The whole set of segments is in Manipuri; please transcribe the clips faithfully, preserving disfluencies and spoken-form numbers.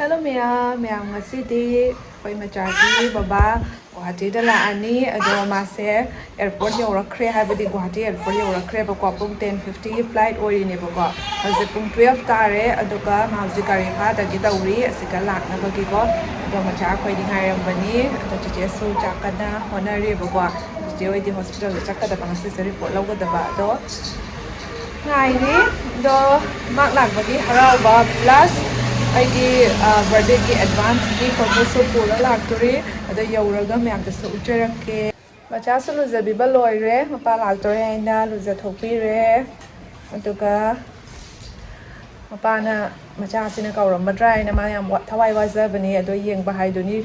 Hello ꯃꯌꯥꯝ, ꯃꯌꯥꯝ ꯉꯁꯤꯗꯤ ꯑꯩꯈꯣꯏ ꯃꯆꯥꯒꯤ ꯕꯕꯥ ꯒꯨꯍꯥꯇꯤꯗ ꯂꯥꯛꯑꯅꯤ꯫ ꯑꯗꯣ ꯃꯥꯁꯦ ꯑꯦꯌꯔꯄꯣꯔꯠ ꯌꯧꯔꯛꯈ꯭ꯔꯦ, ꯍꯥꯏꯕꯗꯤ ꯒꯨꯍꯥꯇꯤ ꯑꯦꯌꯔꯄꯣꯔꯠ ꯌꯧꯔꯛꯈ꯭ꯔꯦꯕꯀꯣ꯫ ꯄꯨꯡ ꯇꯦꯟ ꯐꯤꯐꯇꯤꯒꯤ ꯐ꯭ꯂꯥꯏꯠ ꯑꯣꯏꯔꯤꯅꯦꯕꯀꯣ꯫ ꯍꯧꯖꯤꯛ ꯄꯨꯡ ꯇꯨꯋꯦꯜꯐ ꯇꯥꯔꯦ꯫ ꯑꯗꯨꯒ ꯃꯥ ꯍꯧꯖꯤꯛ ꯒꯥꯔꯤ ꯐꯥꯗꯒꯤ ꯇꯧꯔꯤ ꯑꯁꯤꯒ ꯂꯥꯛꯅꯕꯒꯤꯀꯣ꯫ ꯑꯗꯣ ꯃꯆꯥ ꯑꯩꯈꯣꯏꯗꯤ ꯉꯥꯏꯔꯝꯕꯅꯤ꯫ ꯑꯗꯣ ꯆꯤꯆꯦꯁꯨ ꯆꯥꯛ ꯀꯟꯅ ꯍꯣꯠꯅꯔꯤꯕꯀꯣ꯫ ꯆꯤꯆꯦ ꯍꯣꯏꯗꯤ ꯍꯣꯁꯄꯤꯇꯥꯜꯗ ꯆꯠꯀꯗꯕ, ꯉꯁꯤꯁꯦ ꯔꯤꯄꯣꯔꯠ ꯂꯧꯒꯗꯕ꯫ ꯑꯗꯣ ꯉꯥꯏꯔꯤ꯫ ꯑꯗꯣ ꯃꯥꯛ ꯂꯥꯛꯄꯒꯤ ꯍꯔꯥꯎꯕ ꯄ꯭ꯂꯁ ꯑꯩꯒꯤ ꯕꯥꯔꯗꯦꯒꯤ ꯑꯦꯗꯚꯥꯟꯁꯀꯤ ꯐꯣꯇꯣꯁꯨ ꯄꯨꯔ ꯂꯥꯛꯇꯣꯔꯤ꯫ ꯑꯗꯣ ꯌꯧꯔꯒ ꯃꯌꯥꯝꯗꯁꯨ ꯎꯠꯆꯔꯛꯀꯦ꯫ ꯃꯆꯥꯁꯨ ꯂꯨꯖꯕꯤꯕ ꯂꯣꯏꯔꯦ, ꯃꯄꯥ ꯂꯥꯛꯇꯣꯔꯦ ꯍꯥꯏꯅ ꯂꯨꯖꯊꯣꯛꯄꯤꯔꯦ꯫ ꯑꯗꯨꯒ ꯃꯄꯥꯅ ꯃꯆꯥꯁꯤꯅ ꯀꯥꯎꯔꯝꯃꯗ꯭ꯔꯥ ꯍꯥꯏꯅ ꯃꯥ ꯌꯥꯝ ꯋꯥ-, ꯊꯋꯥꯏ ꯋꯥꯖꯕꯅꯤ꯫ ꯑꯗꯣ ꯌꯦꯡꯕ ꯍꯥꯏꯗꯨꯅꯤ,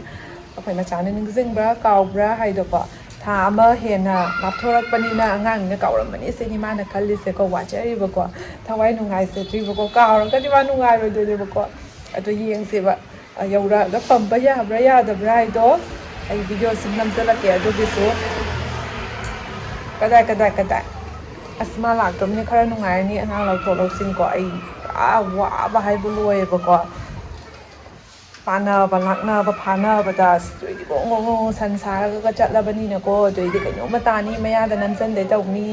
ꯑꯩꯈꯣꯏ ꯃꯆꯥꯅ ꯅꯤꯡꯁꯤꯡꯕ꯭ꯔꯥ ꯀꯥꯎꯕ꯭ꯔꯥ ꯍꯥꯏꯗꯣꯀꯣ꯫ ꯊꯥ ꯑꯃ ꯍꯦꯟꯅ ꯂꯥꯞꯊꯣꯔꯛꯄꯅꯤꯅ ꯑꯉꯥꯡꯅꯤꯅ ꯀꯥꯎꯔꯝꯃꯅꯤ ꯁꯤꯅꯤ ꯃꯥꯅ ꯈꯜꯂꯤꯁꯦꯀꯣ, ꯋꯥꯖꯔꯤꯕꯀꯣ, ꯊꯋꯥꯏ ꯅꯨꯡꯉꯥꯏꯖꯗ꯭ꯔꯤꯕꯀꯣ꯫ ꯀꯥꯎꯔꯒꯗꯤ ꯃꯥ ꯅꯨꯡꯉꯥꯏꯔꯣꯏꯗꯣꯏꯅꯦꯕꯀꯣ꯫ ꯑꯗꯣ ꯌꯦꯡꯁꯦꯕ, ꯑ, ꯌꯧꯔꯛꯑꯒ ꯄꯝꯕ ꯌꯥꯕ꯭ꯔꯥ ꯌꯥꯗꯕ꯭ꯔꯥ ꯍꯥꯏꯗꯣ ꯑꯩ ꯚꯤꯗꯤꯑꯣꯁꯨ ꯅꯝꯖꯜꯂꯛꯀꯦ꯫ ꯑꯗꯨꯒꯤꯁꯨ ꯀꯗꯥꯏ, ꯀꯗꯥꯏ, ꯀꯗꯥꯏ? ꯑꯁ, ꯃꯥ ꯂꯥꯛꯇꯕꯅꯤꯅ ꯈꯔ ꯅꯨꯡꯉꯥꯏꯔꯅꯤ ꯑꯉꯥꯡ ꯂꯧꯊꯣꯛ ꯂꯧꯁꯤꯟꯀꯣ꯫ ꯑꯩ ꯄꯨꯔꯥ ꯋꯥꯕ ꯍꯥꯏꯕꯨ ꯂꯣꯏꯔꯦꯕꯀꯣ꯫ ꯄꯥꯅꯕ ꯂꯥꯛꯅꯕ ꯐꯥꯅꯕꯗ ꯑꯁ ꯑꯩꯗꯤ ꯒꯣꯡ ꯒꯣꯡ ꯒꯣꯡ ꯁꯟ ꯁꯥꯔꯒ ꯆꯠꯂꯕꯅꯤꯅꯀꯣ꯫ ꯑꯗꯨ ꯑꯩꯗꯤ ꯀꯩꯅꯣꯝꯃ ꯇꯥꯅꯤ, ꯃꯌꯥꯗ ꯅꯝꯁꯤꯟꯗꯩ ꯇꯧꯅꯤ꯫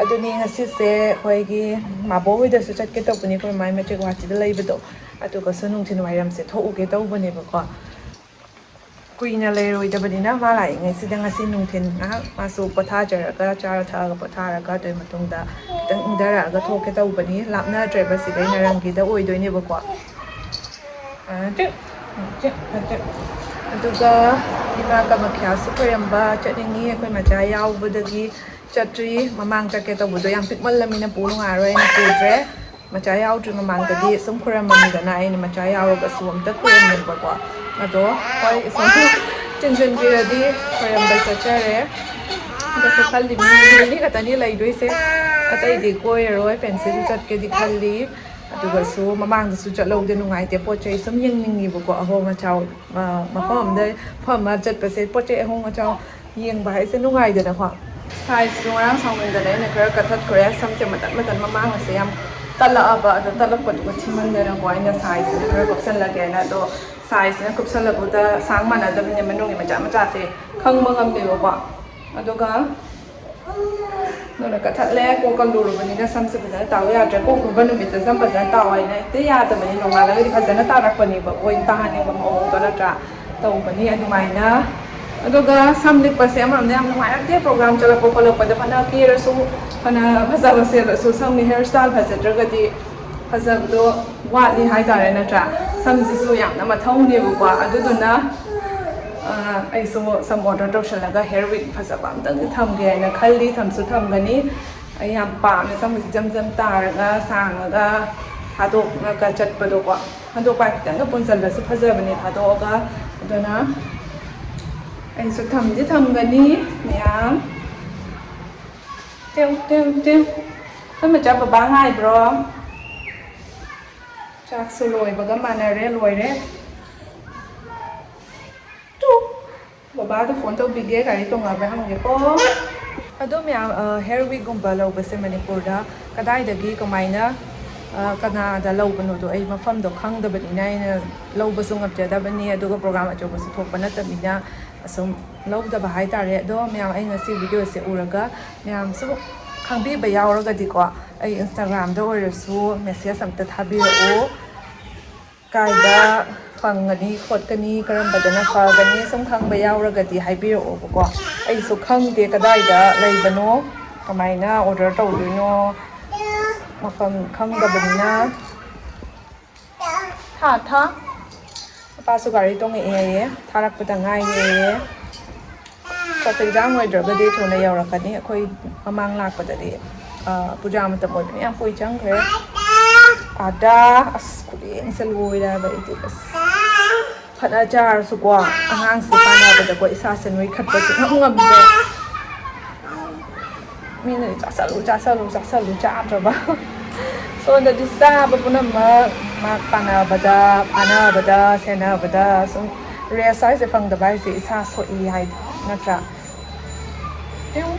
ꯑꯗꯨꯅꯤ ꯉꯁꯤꯁꯦ ꯑꯩꯈꯣꯏꯒꯤ ꯃꯥꯕꯣꯛ ꯍꯣꯏꯗꯁꯨ ꯆꯠꯀꯦ ꯇꯧꯕꯅꯤ, ꯑꯩꯈꯣꯏ ꯃꯥꯏ ꯃꯆꯦ ꯒꯨꯍꯥꯇꯤꯗ ꯂꯩꯕꯗꯣ꯫ ꯑꯗꯨꯒꯁꯨ ꯅꯨꯡꯊꯤꯜ ꯋꯥꯏꯔꯝꯁꯦ ꯊꯣꯛꯎꯒꯦ ꯇꯧꯕꯅꯦꯕꯀꯣ꯫ ꯀꯨꯏꯅ ꯂꯩꯔꯣꯏꯗꯕꯅꯤꯅ ꯃꯥ ꯂꯥꯛꯏꯉꯩꯁꯤꯗ ꯉꯁꯤ ꯅꯨꯡꯊꯤꯜ ꯉꯥꯏꯍꯥꯛ ꯃꯥꯁꯨ ꯄꯣꯊꯥꯖꯔꯒ, ꯆꯥꯔ ꯊꯛꯑꯒ ꯄꯣꯊꯥꯔꯒ, ꯑꯗꯨꯒꯤ ꯃꯇꯨꯡꯗ ꯈꯤꯇꯪ ꯏꯪꯊꯔꯛꯑꯒ ꯊꯣꯛꯀꯦ ꯇꯧꯕꯅꯤ꯫ ꯂꯥꯞꯅꯗ꯭ꯔꯦꯕ, ꯁꯤꯗꯩ ꯅꯔꯪꯒꯤꯗ ꯑꯣꯏꯗꯣꯏꯅꯦꯕꯀꯣ꯫ ꯑ, ꯆꯤꯛ, ꯆꯤꯛ, ꯆꯤꯛ꯫ ꯑꯗꯨꯒ ꯏꯃꯥ ꯀꯃꯈ꯭ꯌꯥꯁꯨ ꯈꯣꯏꯔꯝꯕ ꯆꯠꯅꯤꯡꯉꯤ꯫ ꯑꯩꯈꯣꯏ ꯃꯆꯥ ꯌꯥꯎꯕꯗꯒꯤ ꯆꯠꯇ꯭ꯔꯤ꯫ ꯃꯃꯥꯡ ꯆꯠꯀꯦ ꯇꯧꯕꯗꯣ ꯌꯥꯝ ꯄꯤꯛꯃꯜꯂꯝꯅꯤꯅ ꯄꯨ ꯅꯨꯡꯉꯥꯏꯔꯣꯏ ꯍꯥꯏꯅ ꯄꯨꯗ꯭ꯔꯦ꯫ ꯃꯆꯥ ꯌꯥꯎꯗ꯭ꯔꯤ ꯃꯃꯥꯡꯗꯗꯤ ꯁꯨꯝ ꯈꯣꯏꯔꯝꯕꯅꯤꯗꯅ, ꯑꯩꯅ ꯃꯆꯥ ꯌꯥꯎꯔꯒꯁꯨ ꯑꯝꯇ ꯈꯣꯏꯔꯝꯅꯤꯡꯕꯀꯣ꯫ ꯑꯗꯣ ꯍꯣꯏ, ꯏꯁꯣꯔꯅ ꯆꯤꯟꯁꯤꯟꯕꯤꯔꯗꯤ ꯈꯣꯏꯔꯝꯕ ꯆꯠꯆꯔꯦ꯫ ꯑꯗꯨꯁꯨ ꯈꯜꯂꯤꯕꯅꯤ, ꯅꯨꯃꯤꯠ ꯅꯤꯅꯤ ꯈꯛꯇꯅꯤ ꯂꯩꯗꯣꯏꯁꯦ, ꯑꯇꯩꯗꯤ ꯀꯣꯏꯔꯔꯣꯏ꯫ ꯐꯦꯟꯁꯤꯁꯨ ꯆꯠꯀꯦꯗꯤ ꯈꯜꯂꯤ꯫ ꯑꯗꯨꯒꯁꯨ ꯃꯃꯥꯡꯗꯁꯨ ꯆꯠꯍꯧꯗꯦ, ꯅꯨꯡꯉꯥꯏꯇꯦ꯫ ꯄꯣꯠ ꯆꯩ ꯁꯨꯝ ꯌꯦꯡꯅꯤꯡꯉꯤꯕꯀꯣ, ꯑꯍꯣꯡ ꯑꯆꯥꯎ, ꯑ, ꯃꯐꯝ ꯑꯃꯗ, ꯃꯐꯝ ꯑꯃ ꯆꯠꯄꯁꯦ ꯄꯣꯠ ꯆꯩ ꯑꯍꯣꯡ ꯑꯆꯥꯎ ꯌꯦꯡꯕ ꯍꯥꯏꯁꯦ ꯅꯨꯡꯉꯥꯏꯗꯅꯀꯣ꯫ ꯁꯥꯏꯖꯁꯨ ꯉꯔꯥꯡ ꯁꯥꯎꯃꯟꯗꯅ ꯑꯩꯅ ꯈꯔ ꯀꯛꯊꯠꯈ꯭ꯔꯦ꯫ ꯁꯝꯁꯦ ꯃꯇꯠ ꯃꯇꯠ ꯃꯃꯥꯡ ꯑꯁꯦ ꯌꯥꯝ ꯇꯠꯂꯛꯑꯕ, ꯑꯗꯣ ꯇꯠꯂꯛꯄꯗꯨꯒ ꯊꯤꯃꯟꯗꯅꯀꯣ, ꯑꯩꯅ ꯁꯥꯏꯖꯁꯤꯅ ꯈꯔ ꯀꯨꯞꯁꯜꯂꯒꯦꯅ꯫ ꯑꯗꯣ ꯁꯥꯏꯖꯁꯤꯅ ꯀꯨꯞꯁꯜꯂꯛꯄꯗ ꯁꯥꯡ ꯃꯥꯟꯅꯗꯕꯅꯤꯅ ꯃꯅꯨꯡꯒꯤ ꯃꯆꯥ ꯃꯆꯥꯁꯦ ꯈꯪꯕ ꯉꯝꯗꯦꯕꯀꯣ꯫ ꯑꯗꯨꯒ ꯅꯣꯏꯅ ꯀꯛꯊꯠꯂꯦ, ꯀꯣꯛ ꯀꯜꯂꯨꯔꯕꯅꯤꯅ ꯁꯝꯁꯦ ꯐꯖꯅ ꯇꯥꯎ ꯌꯥꯗ꯭ꯔꯦ꯫ ꯀꯣꯛ ꯂꯨꯕ ꯅꯨꯃꯤꯠꯇ ꯁꯝ ꯐꯖꯅ ꯇꯥꯎ ꯍꯥꯏꯅ ꯍꯦꯛꯇ ꯌꯥꯗꯕꯅꯤ꯫ ꯅꯣꯡꯉꯥꯜꯂꯒꯗꯤ ꯐꯖꯅ ꯇꯥꯔꯛꯄꯅꯦꯕ, ꯑꯣꯏ ꯇꯥꯍꯟꯅꯤꯡꯕ ꯃꯑꯣꯡꯗꯣ ꯅꯠꯇ꯭ꯔꯥ? ꯇꯧꯕꯅꯤ ꯑꯗꯨꯃꯥꯏꯅ꯫ ꯑꯗꯨꯒ ꯁꯝ ꯂꯤꯛꯄꯁꯦ ꯑꯃꯔꯣꯝꯗ ꯌꯥꯝ ꯅꯨꯡꯉꯥꯏꯔꯛꯇꯦ꯫ ꯄ꯭ꯔꯣꯒ꯭ꯔꯥꯝ ꯆꯠꯂꯛꯄ ꯈꯣꯠꯂꯛꯄꯗ ꯐꯅ ꯀꯦꯔꯁꯨ, ꯐꯅ ꯐꯖꯕ ꯁꯦꯠꯂꯁꯨ, ꯁꯝꯒꯤ ꯍꯤꯌꯔ ꯁ꯭ꯇꯥꯏꯜ ꯐꯖꯗ꯭ꯔꯒꯗꯤ ꯐꯖꯕꯗꯣ ꯋꯥꯠꯂꯤ ꯍꯥꯏꯇꯥꯔꯦ, ꯅꯠꯇ꯭ꯔꯥ? ꯁꯝꯁꯤꯁꯨ ꯌꯥꯝꯅ ꯃꯊꯧꯅꯦꯕꯀꯣ꯫ ꯑꯗꯨꯗꯨꯅ ꯑ, ꯑꯩꯁꯨ ꯁꯝ ꯑꯣꯔꯗꯔ ꯇꯧꯁꯜꯂꯒ ꯍꯤꯌꯔ ꯋꯤꯛ ꯐꯖꯕ ꯑꯝꯇꯪꯗꯤ ꯊꯝꯒꯦ ꯍꯥꯏꯅ ꯈꯜꯂꯤ꯫ ꯊꯝꯁꯨ ꯊꯝꯒꯅꯤ꯫ ꯑꯩ ꯌꯥꯝ ꯄꯥꯝꯃꯦ ꯁꯝꯁꯦ ꯖꯝ ꯖꯝ ꯇꯥꯔꯒ ꯁꯥꯡꯉꯒ ꯊꯥꯗꯣꯛꯂꯒ ꯆꯠꯄꯗꯣꯀꯣ꯫ ꯊꯥꯗꯣꯛꯄ ꯍꯥꯏ ꯈꯤꯇꯪꯒ ꯄꯨꯟꯁꯤꯜꯂꯁꯨ ꯐꯖꯕꯅꯦ ꯊꯥꯗꯣꯛꯑꯒ꯫ ꯑꯗꯨꯅ ꯑꯩꯁꯨ ꯊꯝꯗꯤ ꯊꯝꯒꯅꯤ ꯃꯌꯥꯝ꯫ ꯇꯦꯝ, ꯇꯦꯝ, ꯇꯦꯝ꯫ ꯑꯩꯈꯣꯏ ꯃꯆꯥ ꯕꯕꯥ ꯉꯥꯏꯕ꯭ꯔꯣ? ꯆꯥꯛꯁꯨ ꯂꯣꯏꯕꯒ ꯃꯥꯟꯅꯔꯦ, ꯂꯣꯏꯔꯦ꯫ ꯇꯨ꯫ ꯕꯕꯥꯗ ꯐꯣꯟ ꯇꯧꯕꯤꯒꯦ, ꯒꯥꯔꯤ ꯇꯣꯡꯉꯕ꯭ꯔꯥ ꯍꯪꯒꯦꯀꯣ꯫ ꯑꯗꯣ ꯃꯌꯥꯝ, ꯑ, ꯍꯤꯌꯔ ꯋꯤꯛꯒꯨꯝꯕ ꯂꯧꯕꯁꯦ ꯃꯅꯤꯄꯨꯔꯗ ꯀꯗꯥꯏꯗꯒꯤ ꯀꯃꯥꯏꯅ, ꯑ, ꯀꯅꯥꯗ ꯂꯧꯕꯅꯣꯗꯣ ꯑꯩ ꯃꯐꯝꯗꯣ ꯈꯪꯗꯕꯅꯤꯅ ꯑꯩꯅ ꯂꯧꯕꯁꯨ ꯉꯝꯖꯗꯕꯅꯤ, ꯑꯗꯨꯒ ꯄ꯭ꯔꯣꯒ꯭ꯔꯥꯝ ꯑꯆꯧꯕꯁꯨ ꯊꯣꯛꯄ ꯅꯠꯇꯕꯅꯤꯅ ꯑꯁꯨꯝ ꯂꯧꯗꯕ ꯍꯥꯏꯇꯥꯔꯦ꯫ ꯑꯗꯣ ꯃꯌꯥꯝ, ꯑꯩ ꯉꯁꯤ ꯚꯤꯗꯤꯑꯣꯁꯦ ꯎꯔꯒ ꯃꯌꯥꯝꯁꯨ ꯈꯪꯕꯤꯕ ꯌꯥꯎꯔꯒꯗꯤꯀꯣ, ꯑꯩ ꯏꯟꯁꯇꯥꯒ꯭ꯔꯥꯝꯗ ꯑꯣꯏꯔꯁꯨ ꯃꯦꯁꯦꯖ ꯑꯝꯇ ꯊꯥꯕꯤꯔꯛꯎ꯫ ꯀꯥꯏꯗ ꯐꯪꯒꯅꯤ ꯈꯣꯠꯀꯅꯤ, ꯀꯔꯝꯕꯗꯅ ꯐꯒꯅꯤ, ꯁꯨꯝ ꯈꯪꯕ ꯌꯥꯎꯔꯒꯗꯤ ꯍꯥꯏꯕꯤꯔꯛꯑꯣꯕꯀꯣ꯫ ꯑꯩꯁꯨ ꯈꯪꯗꯦ ꯀꯗꯥꯏꯗ ꯂꯩꯕꯅꯣ, ꯀꯃꯥꯏꯅ ꯑꯣꯔꯗꯔ ꯇꯧꯗꯣꯏꯅꯣ, ꯃꯐꯝ ꯈꯪꯗꯕꯅꯤꯅ꯫ ꯊꯥ, ꯊꯥ꯫ ꯃꯄꯥꯁꯨ ꯒꯥꯔꯤ ꯇꯣꯡꯉꯛꯑꯦꯌꯦ, ꯊꯥꯔꯛꯄꯗ ꯉꯥꯏꯔꯦꯌꯦ꯫ ꯇ꯭ꯔꯥꯐꯤꯛ ꯖꯥꯝ ꯑꯣꯏꯗ꯭ꯔꯒꯗꯤ ꯊꯨꯅ ꯌꯧꯔꯛꯀꯅꯤ꯫ ꯑꯩꯈꯣꯏ ꯃꯃꯥꯡ ꯂꯥꯛꯄꯗꯗꯤ, ꯑ, ꯄꯨꯖꯥ ꯃꯇꯝ ꯑꯣꯏꯕꯅꯤꯅ ꯌꯥꯝ ꯀꯨꯏ ꯆꯪꯈ꯭ꯔꯦ꯫ ꯑꯗꯥ, ꯑꯁ, ꯈꯨꯂꯦꯡꯁꯦ ꯂꯣꯏꯔꯦ ꯍꯥꯏꯕ ꯑꯩꯗꯤ꯫ ꯑꯁ, ꯐꯅ ꯆꯥꯔꯁꯨꯀꯣ, ꯑꯉꯥꯡꯁꯦ ꯄꯥꯟꯅꯕꯗꯀꯣ ꯏꯁꯥꯁꯦ ꯅꯣꯏꯈꯠꯄꯁꯦ ꯉꯝ ꯉꯝꯗ꯭ꯔꯦ꯫ ꯃꯤꯅꯗꯤ "ꯆꯥꯁꯜꯂꯨ, ꯆꯥꯁꯜꯂꯨ, ꯆꯥꯁꯜꯂꯨ", ꯆꯥꯗ꯭ꯔꯕ꯫ ꯁꯣꯝꯗꯗꯤ ꯆꯥꯕ ꯄꯨꯝꯅꯃꯛ ꯃꯥ ꯄꯥꯟꯅꯕꯗ, ꯐꯥꯅꯕꯗ, ꯁꯦꯟꯅꯕꯗ ꯁꯨꯝ ꯔꯦꯁ ꯍꯥꯏꯁꯦ ꯐꯪꯗꯕ ꯍꯥꯏꯁꯦ ꯏꯁꯥ ꯁꯣꯛꯏ ꯍꯥꯏ ꯅꯠꯇ꯭ꯔꯥ? ꯌꯦꯡꯉꯨ,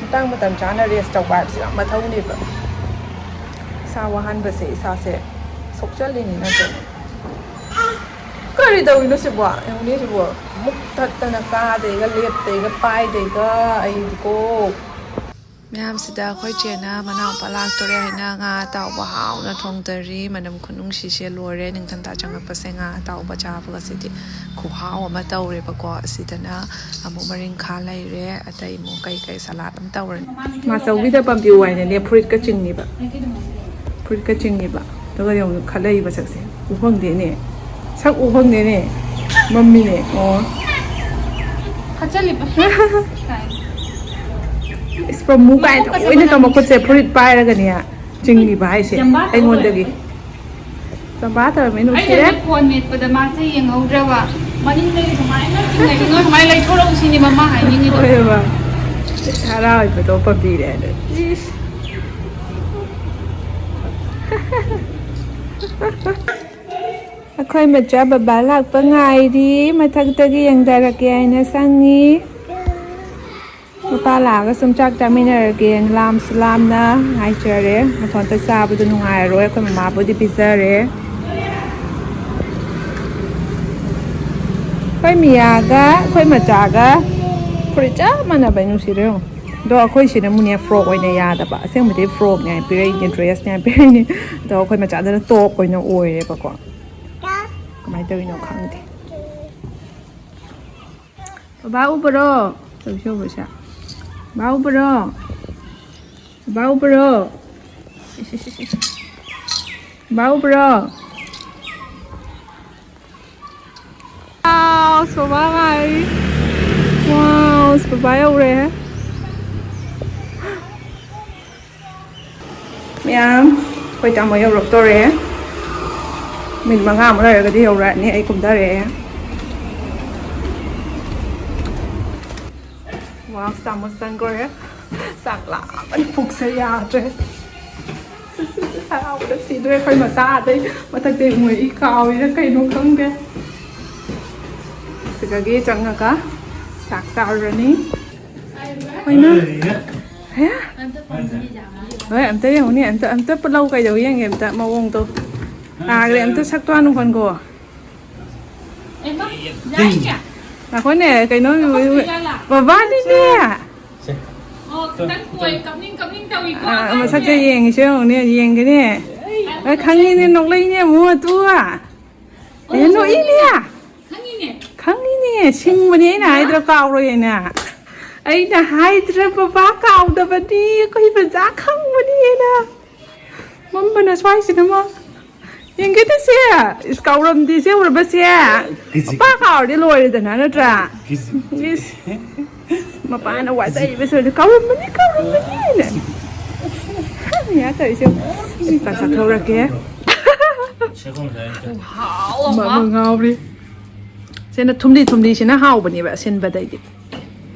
ꯃꯇꯥꯡ ꯃꯇꯝ ꯆꯥꯅ ꯔꯦꯁ ꯇꯧꯕ ꯍꯥꯏꯕꯁꯦ ꯌꯥꯝ ꯃꯊꯧꯅꯦꯕ꯫ ꯏꯁꯥ ꯋꯥꯍꯟꯕꯁꯦ ꯏꯁꯥꯁꯦ ꯁꯣꯛꯆꯜꯂꯤꯅꯤ ꯅꯠꯇ꯭ꯔꯅꯦ? ꯀꯔꯤ ꯇꯧꯔꯤꯅꯣ ꯁꯤꯕꯣ? ꯌꯦꯡꯉꯨꯅꯦ ꯁꯤꯕꯣ, ꯃꯨꯛ ꯊꯠꯇꯅ ꯀꯥꯗꯩꯒ ꯂꯦꯞꯇꯩꯒ ꯄꯥꯏꯗꯩꯒ ꯑꯩꯗꯤꯀꯣ꯫ ꯃꯌꯥꯝꯁꯤꯗ ꯑꯩꯈꯣꯏ ꯆꯦꯅ ꯃꯅꯥꯎꯄꯥ ꯂꯥꯛꯇꯣꯔꯦ ꯍꯥꯏꯅ ꯉꯥ ꯑꯇꯥꯎꯕ ꯍꯥꯎꯅ ꯊꯣꯡꯗꯔꯤ꯫ ꯃꯅꯝ ꯈꯨꯅꯨꯡꯁꯤꯁꯦ ꯂꯣꯏꯔꯦ꯫ ꯅꯤꯡꯊꯝꯊꯥ ꯆꯪꯉꯛꯄꯁꯦ ꯉꯥ ꯑꯇꯥꯎꯕ ꯆꯥꯕꯒꯁꯤꯗꯤ ꯈꯨꯍꯥꯎ ꯑꯃ ꯇꯧꯔꯦꯕꯀꯣ꯫ ꯑꯁꯤꯗꯅ ꯑꯃꯨꯛ ꯃꯔꯤꯡꯈꯥ ꯂꯩꯔꯦ, ꯑꯇꯩ ꯑꯃꯨꯛ ꯀꯩ ꯀꯩ ꯁꯂꯥꯠ ꯑꯃ ꯇꯧꯔꯅꯤ꯫ ꯃꯥꯆꯧꯕꯤꯗ ꯄꯥꯝꯕꯤꯌꯨ ꯍꯥꯏꯅꯅꯦ ꯐꯨꯔꯤꯠꯀ ꯆꯤꯡꯉꯤꯕ꯫ ꯐꯨꯔꯤꯠꯀ ꯆꯤꯡꯉꯤꯕ꯫ ꯑꯗꯨꯒ ꯌꯦꯡꯉꯨ ꯈꯠꯂꯛꯏꯕ ꯁꯛꯁꯦ꯫ ꯎ ꯐꯪꯗꯦꯅꯦ꯫ ꯁꯛ ꯎ ꯐꯪꯗꯦꯅꯦ꯫ ꯃꯝꯃꯤꯅꯦ꯫ ꯑꯣ꯫ ꯈꯠꯆꯜꯂꯤꯕ꯫ ꯏꯁ, ꯄ꯭ꯔꯃꯨ ꯀꯥꯏꯅ ꯃꯈꯨꯠꯀꯁꯦ ꯊꯑꯣꯏꯅ ꯃꯅꯝ ꯃꯈꯨꯠꯁꯦ ꯅꯨꯡꯁꯤꯅ꯫ ꯐꯨꯔꯤꯠ ꯄꯥꯏꯔꯒꯅꯦ ꯆꯤꯡꯉꯤꯕ ꯍꯥꯏꯁꯦ ꯖꯝꯕꯥ ꯇꯧꯔ ꯑꯩꯉꯣꯟꯗꯒꯤ꯫ ꯂꯩꯕ꯫ ꯆꯝꯕꯥ ꯇꯧꯔꯝꯃꯤ ꯅꯨꯡꯁꯤꯔꯦ꯫ ꯑꯩꯅꯅꯦ ꯐꯣꯟ ꯃꯦꯠꯄꯗ ꯃꯥꯁꯦ ꯌꯦꯡꯍꯧꯗ꯭ꯔꯕ꯫ ꯃꯅꯤꯡꯗꯒꯤ ꯁꯨꯃꯥꯏꯅ ꯆꯤꯡꯉꯛꯏꯉꯣ, ꯁꯨꯃꯥꯏꯅ ꯂꯩꯊꯣꯔꯛꯎ ꯁꯤꯅꯦ ꯃꯃꯥ ꯍꯥꯏꯅꯤꯡꯉꯤꯗꯣ꯫ ꯍꯣꯏꯕ꯫ ꯏꯁ, ꯍꯔꯥꯎꯕꯗꯣ ꯄꯥꯝꯕꯤꯔꯦ ꯑꯗꯨ꯫ ꯏꯁ꯫ ꯑꯩꯈꯣꯏ ꯃꯆꯥ ꯕꯕꯥ ꯂꯥꯛꯄ ꯉꯥꯏꯔꯤ꯫ ꯃꯊꯛꯇꯒꯤ ꯌꯦꯡꯊꯔꯛꯀꯦ ꯍꯥꯏꯅ ꯆꯪꯉꯤ꯫ ꯃꯄꯥ ꯂꯥꯛꯑꯒ ꯁꯨꯝ ꯆꯥꯛ ꯆꯥꯃꯤꯟꯅꯔꯒꯦꯅ ꯂꯥꯝꯁꯨ ꯂꯥꯝꯅ ꯉꯥꯏꯖꯔꯦ꯫ ꯃꯊꯟꯇ ꯆꯥꯕꯗꯣ ꯅꯨꯡꯉꯥꯏꯔꯔꯣꯏ꯫ ꯑꯩꯈꯣꯏ ꯃꯃꯥꯕꯨꯗꯤ ꯄꯤꯖꯔꯦ꯫ ꯑꯩꯈꯣꯏ ꯃꯤꯌꯥꯒ ꯑꯩꯈꯣꯏ ꯃꯆꯥꯒ ꯐꯨꯔꯤꯠ ꯆꯞ ꯃꯥꯟꯅꯕ ꯅꯨꯡꯁꯤꯔꯦ ꯌꯦꯡꯉꯣ꯫ ꯑꯗꯣ ꯑꯩꯈꯣꯏ ꯁꯤꯅ ꯑꯃꯨꯛꯅꯦ ꯐ꯭ꯔꯣꯛ ꯑꯣꯏꯅ ꯌꯥꯗꯕ꯫ ꯑꯁꯦꯡꯕꯗꯤ ꯐ꯭ꯔꯣꯛꯅꯦ ꯍꯥꯏꯅ ꯄꯤꯔꯛꯏꯅꯦ, ꯗ꯭ꯔꯦꯁꯅꯦ ꯍꯥꯏꯅ ꯄꯤꯔꯛꯏꯅꯦ꯫ ꯑꯗꯣ ꯑꯩꯈꯣꯏ ꯃꯆꯥꯗꯨꯅ ꯇꯣꯞ ꯑꯣꯏꯅ ꯑꯣꯏꯔꯦꯕꯀꯣ꯫ ꯀꯃꯥꯏꯅ ꯇꯧꯔꯤꯅꯣ ꯈꯪꯗꯦ꯫ ꯕꯕꯥ ꯎꯕ꯭ꯔꯣ? ꯇꯧꯁꯤ ꯎꯕꯁꯦ꯫ ꯕꯕꯥ ꯎꯕ꯭ꯔꯣ? ꯕꯕꯥ ꯎꯕ꯭ꯔꯣ? ꯕꯕꯥ ꯎꯕ꯭ꯔꯣ? ꯋꯥꯎ, ꯕꯕꯥ ꯉꯥꯏꯔꯤ꯫ ꯋꯥꯎ, ꯕꯕꯥ ꯌꯧꯔꯦ꯫ ꯃꯌꯥꯝ, ꯑꯩꯈꯣꯏ ꯇꯥꯃꯣ ꯌꯧꯔꯛꯇꯣꯔꯦ꯫ ꯃꯤꯅꯤꯠ ꯃꯉꯥꯃꯨꯛ ꯂꯩꯔꯒꯗꯤ ꯌꯧꯔꯛꯑꯅꯤ꯫ ꯑꯩ ꯀꯨꯝꯊꯔꯛꯑꯦ꯫ ꯋꯥꯎ, ꯇꯥꯃꯣ ꯆꯪꯈ꯭ꯔꯦ꯫ ꯆꯥꯛ ꯂꯥꯝꯕꯅ ꯄꯨꯛꯁꯦ ꯌꯥꯗ꯭ꯔꯦ꯫ ꯁꯤ, ꯁꯤ, ꯁꯤ, ꯍꯔꯥꯎꯕꯗ ꯁꯤꯗꯣꯔꯦ꯫ ꯑꯩꯈꯣꯏ ꯃꯆꯥ ꯑꯗꯩ ꯃꯊꯛꯇꯩ ꯃꯣꯏ ꯏ ꯀꯥꯎꯔꯤꯔ ꯀꯩꯅꯣ ꯈꯪꯗꯦ꯫ ꯁꯤꯗꯒꯤ ꯆꯪꯉꯒ ꯆꯥꯛ ꯆꯥꯔꯨꯔꯅꯤ꯫ ꯍꯣꯏꯅ꯫ ꯍꯦ? ꯍꯣꯏ, ꯑꯝꯇ ꯌꯦꯡꯉꯨꯅꯦ, ꯑꯝꯇ, ꯑꯝꯇ ꯄꯨꯠ ꯂꯧ ꯀꯩꯗꯧ ꯌꯦꯡꯒꯦ, ꯑꯝꯇ ꯃꯑꯣꯡꯗꯣ꯫ ꯇꯥꯈ꯭ꯔꯦ, ꯑꯝꯇ ꯁꯛꯇꯣ ꯍꯥꯟꯅ ꯎꯍꯟꯒꯣ꯫ ꯑꯦꯃꯥ, ꯌꯥꯏꯅꯦ꯫ ꯉꯥꯏꯈꯣꯅꯦ, ꯀꯩꯅꯣ, ꯑꯩꯈꯣꯏ ꯄꯨꯖꯥꯂꯥ꯫ ꯕꯕꯥꯅꯤꯅꯦ꯫ ꯁꯦ꯫ ꯑꯣ, ꯈꯤꯇꯪ ꯀꯣꯏ, ꯀꯞꯅꯤꯡ ꯀꯞꯅꯤꯡ ꯇꯧꯏꯀꯣ ꯑꯥ, ꯑꯉꯥꯡꯁꯦ꯫ ꯃꯁꯛꯁꯦ ꯌꯦꯡꯉꯤꯁꯦ ꯌꯦꯡꯉꯨꯅꯦ, ꯌꯦꯡꯒꯦꯅꯦ꯫ ꯑꯩ ꯑꯦ, ꯈꯪꯉꯤꯅꯦ, ꯅꯣꯛꯂꯛꯏꯅꯦ ꯑꯃꯨꯛ ꯑꯗꯨ꯫ ꯑꯦ, ꯅꯣꯛꯏꯅꯦ꯫ ꯈꯪꯉꯤꯅꯦ꯫ ꯈꯪꯉꯤꯅꯦ, ꯁꯤꯡꯕꯅꯦ, ꯑꯩꯅ ꯍꯥꯏꯗ꯭ꯔꯥ ꯀꯥꯎꯔꯣꯏ ꯍꯥꯏꯅ꯫ ꯑꯩꯅ ꯍꯥꯏꯗ꯭ꯔꯥ ꯕꯕꯥ ꯀꯥꯎꯗꯕꯅꯤ, ꯑꯩꯈꯣꯏ ꯕꯖꯥ ꯈꯪꯕꯅꯤ ꯍꯥꯏꯅ꯫ ꯃꯝꯕꯅ ꯁ꯭ꯋꯥꯏꯁꯤꯅ ꯃꯝ-, ꯌꯦꯡꯒꯦꯗ ꯁꯦ, ꯏꯁ ꯀꯥꯎꯔꯝꯗꯦ ꯁꯦ ꯎꯔꯕ ꯁꯦ? ꯀꯤꯖꯤ꯫ ꯕꯕꯥ ꯀꯥꯎꯔꯗꯤ ꯂꯣꯏꯔꯦꯗꯅ ꯅꯠꯇ꯭ꯔꯥ? ꯀꯤꯖꯤ꯫ ꯏꯁ꯫ ꯃꯄꯥꯅ ꯋꯥꯖꯩꯕ ꯁꯣꯏꯗ, "ꯀꯥꯎꯔꯝꯕꯅꯤ, ꯀꯥꯎꯔꯝꯕꯅꯤ" ꯍꯥꯏꯅ꯫ ꯌꯥ ꯇꯧꯔꯤꯁꯦ꯫ ꯆꯥꯛ ꯆꯥꯊꯣꯛꯔꯛꯀꯦ꯫ ꯈꯨꯍꯥꯎ ꯑꯃ꯫ ꯃꯃ ꯉꯥꯎꯔꯤ꯫ ꯁꯤꯅ ꯊꯨꯝꯂꯤ ꯊꯨꯝꯂꯤꯁꯤꯅ ꯍꯥꯎꯕꯅꯦꯕ ꯑꯁꯤꯟꯕꯗꯩꯗꯤ꯫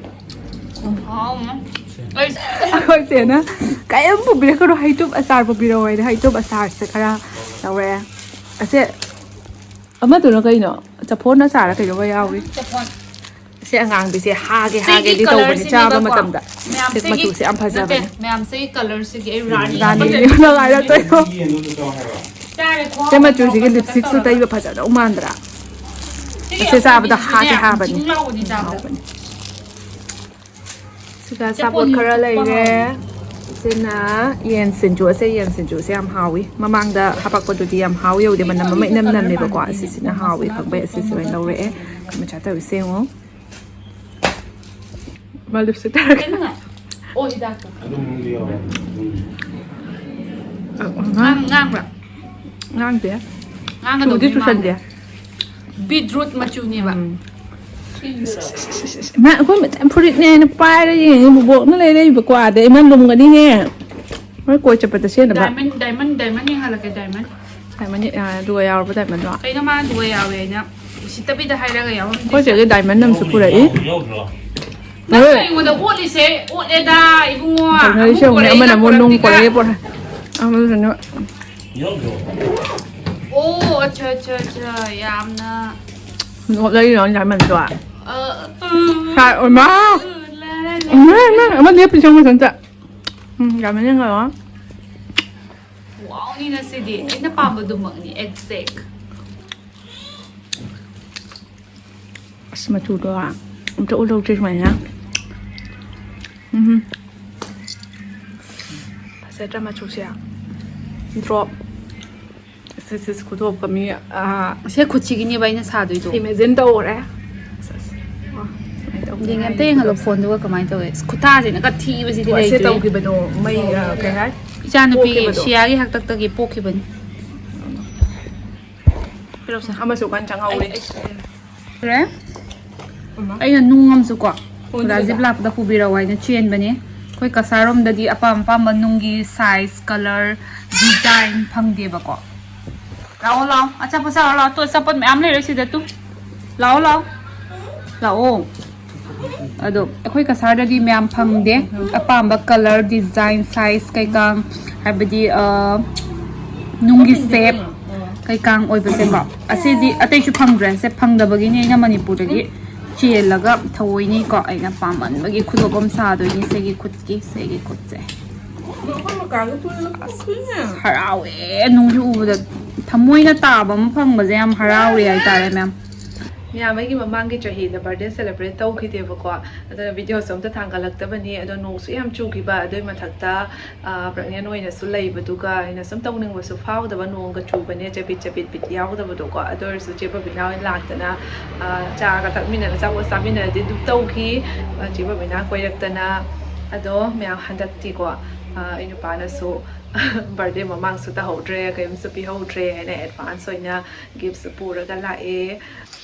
ꯈꯨꯍꯥꯎ ꯑꯃ꯫ ꯑꯩ ꯑꯩꯈꯣꯏ ꯆꯦꯅ ꯀꯔꯤꯝ ꯄꯨꯕꯤꯔꯛꯀꯅꯨ, ꯍꯩꯇꯨꯞ ꯑꯆꯥꯔ ꯄꯨꯕꯤꯔꯛꯑꯣ ꯍꯥꯏꯅ ꯍꯩꯇꯨꯞ ꯑꯆꯥꯔꯁꯦ ꯈꯔ ꯂꯧꯔꯛꯑꯦ꯫ ꯑꯁꯦ ꯑꯃꯗꯨꯅ ꯀꯩꯅꯣ? ꯆꯐꯣꯅ ꯆꯥꯔ ꯀꯩꯅꯣꯝꯃ ꯌꯥꯎꯔꯤ꯫ ꯆꯐꯣꯟ꯫ ꯁꯤ ꯑꯉꯥꯡꯕꯤꯁꯦ ꯍꯥꯒꯦ ꯁꯤꯒꯤ ꯍꯥꯒꯦꯗꯤ ꯇꯧꯕꯅꯤ ꯆꯥꯕ ꯀꯂꯔꯁꯤꯅꯦꯕꯀꯣ꯫ ꯃꯇꯝꯗ꯫ ꯃꯌꯥꯝ ꯁꯤ ꯁꯤꯒꯤ ꯃꯆꯨꯁꯦ ꯌꯥꯝ ꯅꯠꯇꯦ, ꯐꯖꯕꯅꯦ꯫ ꯃꯌꯥꯝ ꯁꯤꯒꯤ ꯀꯂꯔꯁꯤꯒꯤ ꯑꯩ ꯔꯥꯅꯤ ꯔꯥꯅꯤ ꯑꯃ ꯅꯪ ꯍꯥꯏꯔꯛꯇꯣꯏꯔꯣ? ꯆꯥꯔꯦ, ꯈꯨꯍꯥꯎ ꯁꯤ ꯑꯃ ꯃꯆꯨꯁꯤꯒꯤ ꯃꯣꯔꯣꯛꯀ ꯈꯛꯇ ꯂꯤꯞꯁꯇꯤꯛꯁꯨ ꯇꯧꯔꯒ꯫ ꯇꯩꯕ ꯐꯖꯗꯧ ꯃꯥꯟꯗ꯭ꯔꯥ? ꯁꯤꯒꯤ ꯑꯁꯤ ꯆꯥꯕꯗ ꯑꯀꯣꯏꯕꯤꯁꯤꯁꯨꯅꯦ ꯍꯥꯒꯦ ꯍꯥꯕꯅꯤ꯫ ꯖꯤꯡ ꯂꯥꯎꯕꯅꯤ ꯆꯥꯕꯗ꯫ ꯍꯥꯎꯕꯅꯤ꯫ ꯁꯤꯒ ꯑꯆꯥꯄꯣꯠ ꯆꯦꯄꯣꯟꯁꯤꯁꯨ ꯈꯔ ꯆꯨꯞꯄ ꯂꯩꯔꯦ꯫ ꯍꯥꯎꯕꯅꯤ꯫ ꯁꯤꯅ ꯌꯦꯟ ꯁꯤꯡꯖꯨ꯫ ꯑꯁꯦ ꯌꯦꯟ ꯁꯤꯡꯖꯨꯁꯦ ꯌꯥꯝ ꯍꯥꯎꯋꯤ꯫ ꯃꯃꯥꯡꯗ ꯍꯥꯄꯛꯄꯗꯨꯗꯤ ꯌꯥꯝ ꯍꯥꯎ ꯌꯧꯗꯦ, ꯃꯅꯝ ꯑꯃ ꯏꯅꯝ ꯅꯝꯃꯦꯕꯀꯣ꯫ ꯑꯁꯤꯁꯤꯅ ꯍꯥꯎꯋꯤ ꯈꯪꯕꯩ ꯑꯁꯤꯁꯦ ꯑꯣꯏꯅ ꯂꯧꯔꯛꯑꯦ꯫ ꯀꯃꯥꯏ ꯆꯥ ꯇꯧꯔꯤꯁꯦ ꯌꯦꯡꯉꯣ꯫ ꯃꯥ ꯂꯤꯞꯁꯇꯤꯛ ꯇꯥꯔꯛꯀꯦ꯫ ꯀꯩꯅꯣ? ꯑꯣ, ꯍꯤꯗꯥꯛꯇꯣ꯫ ꯑꯗꯨꯝ ꯌꯥꯎꯔꯦ꯫ ꯉꯥꯡ-, ꯉꯥꯡꯕ꯭ꯔꯥ? ꯉꯥꯡꯗꯦ꯫ ꯉꯥꯡꯒꯗꯧꯕꯅꯤ ꯆꯨꯗꯤ ꯃꯥꯜꯂꯦ꯫ ꯆꯨꯁꯟꯗꯦ꯫ ꯕꯤꯠꯔꯨꯠ ꯃꯆꯨꯅꯦꯕ꯫ ꯎꯝ꯫ ꯏꯃꯥ, ꯑꯩꯈꯣꯏ ꯃꯆꯥ ꯐꯨꯔꯤꯠꯅꯦ ꯍꯥꯏꯅ ꯄꯥꯏꯔ ꯌꯦꯡꯉꯤ, ꯕꯨꯕꯣꯛꯅ ꯂꯩꯔꯛꯏꯕꯀꯣ, ꯑꯗꯩ ꯏꯃꯥ ꯂꯨꯝꯒꯅꯤꯍꯦ꯫ ꯍꯣꯏ, ꯀꯣꯏ ꯆꯠꯄꯗ ꯁꯦꯠꯅꯕ꯫ ꯗꯥꯏꯃꯟ, ꯗꯥꯏꯃꯟ, ꯗꯥꯏꯃꯟ ꯌꯦꯡꯍꯜꯂꯛꯀꯦ, ꯗꯥꯏꯃꯟ꯫ ꯗꯥꯏꯃꯟ, ꯑ, ꯑꯗꯨꯒ ꯌꯥꯎꯔꯕ ꯗꯥꯏꯃꯟꯗꯣ? ꯀꯩꯅꯣ ꯃꯥꯅ ꯑꯗꯨꯒ ꯌꯥꯎꯋꯦ ꯍꯥꯏꯅ ꯎꯁꯤꯠꯇꯕꯤꯗ ꯍꯥꯏꯔꯒ ꯌꯥꯎꯔꯝꯗ꯭ꯔꯤꯁꯦ? ꯑꯩꯈꯣꯏ ꯆꯦꯒꯤ ꯗꯥꯏꯃꯟ ꯑꯃꯁꯨ ꯄꯨꯔꯛꯏ꯫ ꯅꯪ ꯍꯣꯏ꯫ ꯑꯩꯉꯣꯟꯗ ꯑꯣꯠꯂꯤꯁꯦ, ꯑꯣꯠꯂꯦꯗ, ꯏꯕꯨꯡꯉꯣ꯫ ꯇꯧꯅꯔꯤꯁꯦ ꯑꯃꯨꯛ ꯌꯦꯡꯉꯨꯅꯦ, ꯄꯨꯔꯛꯏꯒ ꯑꯃꯅ ꯑꯃꯨꯛ ꯅꯨꯡ ꯄꯨꯔꯛꯏꯒ꯫ ꯄꯨꯔꯛꯑꯦ, ꯄꯨꯔꯛꯑꯦ꯫ ꯑꯃꯗꯨꯅ ꯌꯥꯎꯗ꯭ꯔꯣ? ꯑꯣ, ꯑꯠꯆꯥ, ꯑꯠꯆꯥ, ꯑꯠꯆꯥ, ꯌꯥꯝꯅ ꯅꯣꯠꯂꯛꯏꯔꯣ, ꯗꯥꯏꯃꯟꯗꯣ? ꯑ, ꯎꯝ, ꯍꯥꯏ, ꯑꯣꯏꯃꯥ! ꯎꯝ, ꯂꯥ, ꯂꯥ, ꯂꯥ, ꯏꯃꯥ, ꯏꯃꯥ, ꯂꯥ꯫ ꯑꯃ ꯂꯦꯞꯄꯤꯁꯦ ꯃꯊꯟꯇ꯫ ꯎꯝ, ꯌꯥꯝ ꯃꯅꯤꯡ ꯂꯩꯔꯣ꯫ ꯋꯥꯎꯅꯤꯅ ꯁꯤꯗꯤ ꯑꯩꯅ ꯄꯥꯝꯕꯗꯨꯃꯛꯅꯤ, exact꯫ ꯑꯁ, ꯃꯆꯨꯗꯣ ꯑꯝꯇ ꯎꯠꯍꯧꯗ꯭ꯔꯤ ꯁꯨꯃꯥꯏꯅ꯫ ꯎꯝ꯫ ꯐꯖꯗ꯭ꯔꯥ ꯃꯆꯨꯁꯦ? Drop꯫ ꯁꯤ, ꯁꯤ, ꯁꯤ ꯈꯨꯗꯣꯞꯀ ꯃꯤ, ꯑꯥ, ꯁꯦ ꯈꯨꯠꯁꯤꯒꯤꯅꯦꯕ ꯑꯩꯅ ꯁꯥꯗꯣꯏꯗꯣ꯫ Imagine ꯇꯧꯔꯦ꯫ ꯑꯁ, ꯑꯁ꯫ ꯑꯣ, ꯁꯨꯃꯥꯏꯅ ꯇꯧꯕꯅꯦ꯫ ꯌꯦꯡꯉꯦ, ꯑꯝꯇ ꯌꯦꯡꯍꯜꯂꯣ ꯐꯣꯟꯗꯨꯒ ꯀꯃꯥꯏꯅ ꯇꯧꯋꯦ꯫ ꯑꯁ, ꯈꯨꯠꯇꯥꯁꯤꯅ ꯀꯊꯤꯕꯁꯤꯗꯤ ꯑꯣ, ꯑꯁꯤ ꯂꯩꯇ꯭ꯔꯦ꯫ ꯇꯧꯈꯤꯕꯗꯣ, ꯃꯩ, ꯑ, ꯀꯩ ꯍꯥꯏ? ꯏꯆꯥꯅꯨꯄꯤꯒꯤ ꯄꯣꯛꯈꯤꯕꯗꯣ꯫ ꯁꯤꯌꯥꯒꯤ ꯍꯥꯛꯇꯛꯇꯒꯤ ꯄꯣꯛꯈꯤꯕꯅꯤ꯫ ꯄꯤꯔꯛꯎꯁꯦ꯫ ꯑꯃꯁꯨ ꯀꯟꯅ ꯆꯪꯍꯧꯔꯤ꯫ ꯑꯩ, ꯑꯩ, ꯑꯩ꯫ ꯔꯦ? ꯑꯃ꯫ ꯑꯩꯅ ꯅꯨꯡ ꯑꯃꯁꯨꯀꯣ, ꯍꯣꯏ, ꯑꯣꯖꯥ ꯑꯗꯨꯗ꯫ ꯖꯤꯞ ꯂꯥꯛꯄꯗ ꯄꯨꯕꯤꯔꯛꯑꯣ ꯍꯥꯏꯅ ꯆꯦꯟꯕꯅꯦ꯫ ꯑꯩꯈꯣꯏ ꯀꯁꯥꯔꯣꯝꯗꯗꯤ ꯑꯄꯥꯝ ꯑꯄꯥꯝꯕ ꯅꯨꯡꯒꯤ size, colour, design ꯐꯪꯗꯦꯕꯀꯣ꯫ ꯂꯥꯛꯑꯣ, ꯂꯥꯛꯑꯣ꯫ ꯑꯆꯥꯄꯣꯠ ꯆꯥꯔꯣ, ꯂꯥꯛꯑꯣ꯫ ꯇꯨ ꯑꯆꯥꯄꯣꯠ ꯃꯌꯥꯝ ꯂꯩꯔꯦ ꯁꯤꯗ, ꯇꯨ꯫ ꯂꯥꯛꯑꯣ, ꯂꯥꯛꯑꯣ꯫ ꯂꯥꯛꯑꯣ꯫ ꯑꯗꯣ ꯑꯩꯈꯣꯏ ꯀꯁꯥꯔꯗꯗꯤ ꯃꯌꯥꯝ ꯐꯪꯗꯦ꯫ ꯑꯄꯥꯝꯕ colour, design, size ꯀꯩꯀꯥ, ꯍꯥꯏꯕꯗꯤ, ꯑ, ꯅꯨꯡꯒꯤ shape ꯀꯩꯀꯥ ꯑꯣꯏꯕꯁꯦꯀꯣ꯫ ꯑꯁꯤꯗꯤ ꯑꯇꯩꯁꯨ ꯐꯪꯗ꯭ꯔꯦ꯫ ꯁꯦ ꯐꯪꯗꯕꯒꯤꯅꯤ ꯑꯩꯅ ꯃꯅꯤꯄꯨꯔꯗꯒꯤ ꯆꯦꯜꯂꯒ ꯊꯑꯣꯏꯅꯤꯀꯣ꯫ ꯑꯩꯅ ꯄꯥꯝꯃꯟꯕꯒꯤ ꯈꯨꯗꯣꯞ ꯑꯃ ꯁꯥꯗꯣꯏꯅꯤ ꯁꯤꯒꯤ ꯈꯨꯠꯀꯤ, ꯁꯤꯒꯤ ꯈꯨꯠꯁꯦ꯫ ꯍꯔꯥꯎꯋꯦ, ꯅꯨꯡꯁꯨ ꯎꯕꯗ ꯊꯃꯣꯏꯅ ꯇꯥꯕ ꯑꯃ ꯐꯪꯕꯁꯦ ꯌꯥꯝ ꯍꯔꯥꯎꯔꯦ ꯍꯥꯏꯇꯥꯔꯦ, ꯃꯌꯥꯝ꯫ ꯃꯌꯥꯝ, ꯑꯩꯒꯤ ꯃꯃꯥꯡꯒꯤ ꯆꯍꯤꯗ birthday celebrate ꯇꯧꯈꯤꯗꯦꯕꯀꯣ, ꯑꯗꯨꯅ videoꯁꯨ ꯑꯝꯇ ꯊꯥꯡꯒꯠꯂꯛꯇꯕꯅꯤ꯫ ꯑꯗꯣ ꯅꯣꯡꯁꯨ ꯌꯥꯝ ꯆꯨꯈꯤꯕ, ꯑꯗꯨꯏ ꯃꯊꯛꯇ, ꯑ, pregnant ꯑꯣꯏꯅꯁꯨ ꯂꯩꯕꯗꯨꯒ ꯑꯩꯅ ꯁꯨꯝ ꯇꯧꯅꯤꯡꯕꯁꯨ ꯐꯥꯎꯗꯕ, ꯅꯣꯡꯒ ꯆꯨꯕꯅꯦ, ꯆꯕꯤꯠ ꯆꯕꯤꯠ ꯕꯤꯠ ꯌꯥꯎꯗꯕꯗꯣꯀꯣ꯫ ꯑꯗꯨ ꯑꯣꯏꯔꯁꯨ ꯆꯦ ꯕꯕꯤꯅꯥ ꯍꯣꯏ ꯂꯥꯛꯇꯅ, ꯑ, ꯆꯥꯒ ꯊꯛꯃꯤꯟꯅꯔ, ꯑꯆꯥꯄꯣꯠ ꯆꯥꯃꯤꯟꯅꯔꯗꯤ ꯑꯗꯨꯝ ꯇꯧꯈꯤ꯫ ꯑ, ꯆꯦ ꯕꯕꯤꯅꯥ ꯀꯣꯏꯔꯛꯇꯅ꯫ ꯑꯗꯣ ꯃꯌꯥꯝ, ꯍꯟꯗꯛꯇꯤꯀꯣ, ꯑ, ꯑꯩ ꯅꯨꯄꯥꯅꯁꯨ birthday ꯃꯃꯥꯡꯁꯨ ꯇꯧꯍꯧꯗ꯭ꯔꯦ, ꯀꯔꯤꯝꯁꯨ ꯄꯤꯍꯧꯗ꯭ꯔꯦ ꯍꯥꯏꯅ advance ꯑꯣꯏꯅ giftꯁꯨ ꯄꯨꯔꯒ ꯂꯥꯛꯑꯦ꯫